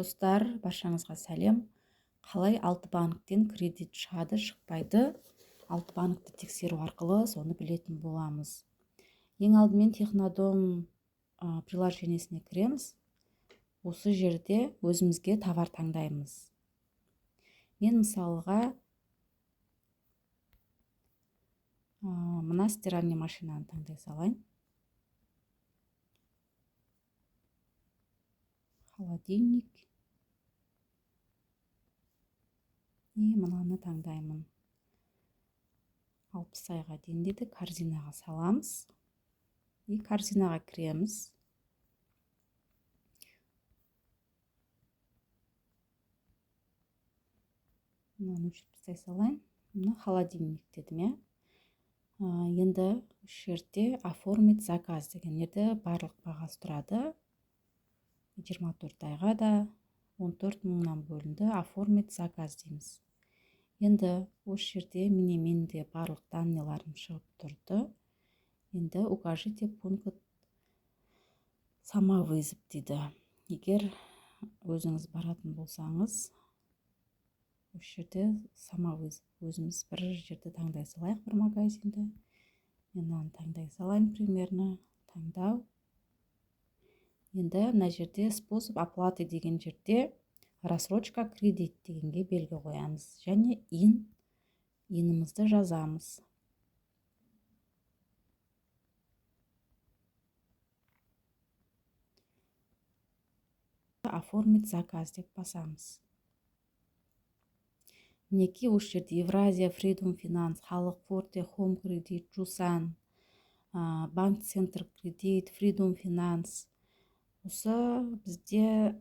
Достар, баршаңызға сәлем. Қалай алты банктен кредит шығады, шықпайды? Алты банкті тексеру арқылы соны білетін боламыз. Ең алдымен Технодом приложениесіне кіреміз. Осы жерде өзімізге товар таңдаймыз. Мен мысалға мына стиральный машинаны таңдай салайын. Холодильник. И мынаны таңдаймын. 60 айға дейін дейді, корзинаға саламыз. И корзинаға кіреміз. Мынаны өшіріп тастай салайын. Мына холодильник дедім, иә. Енді осы жерде оформить заказ деген жерде барлық бағасы тұрады. 24 айға да 14 мыңнан бөлінді. Оформить заказ дейміз. Енді осы жерде міне менде барлық данныйларым шығып тұрды. Енді укажите пункт самовызов дейді. Егер өзіңіз баратын болсаңыз, осы жерде самовызов өзіміз бір жерді таңдай салайық, бір магазинді. Мен мынаны таңдай салайын примерно. Таңдау. Енді мына жерде способ оплаты деген жерде рассрочка кредит дегенге белгі қоямыз және ИИН-імізді жазамыз. Оформить заказ деп басамыз. Мінекей осы жерде Евразия, Freedom Finance, Халық, Форте, Home Credit, Жусан, Банк Центр Кредит, Freedom Finance. Осы бізде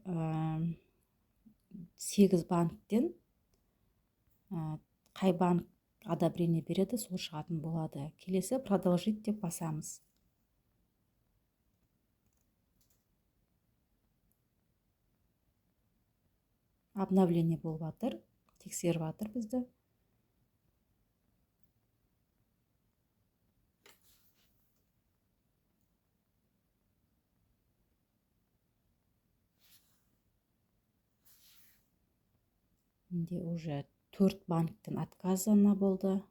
8 банктен қай банк одобрение береді, сол шығатын болады. Келесі продолжить деп басамыз. Обновление болып жатыр, тексеріп жатыр бізді. Менде уже 4 банктен отказано болды.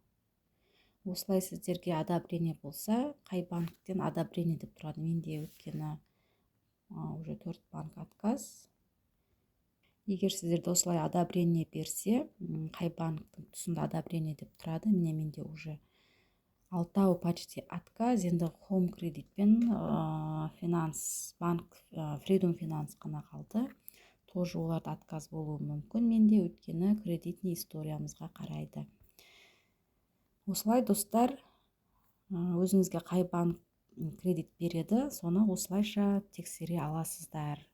Осылай сіздерге одобрение болса, қай банктен одобрение деп тұрады. Менде өйткені уже 4 банк отказ. Егер сіздерде осылай одобрение берсе, қай банктің тұсында одобрение деп тұрады. Міне менде уже алтау почти отказ. Енді Home Credit пен Finance банк, Freedom Finance қана қалды. Тоже оларда отказ болуы мүмкін менде, өйткені кредитный историямызға қарайды. Осылай, достар, өзіңізге қай банк кредит береді, соны осылайша тексере аласыздар.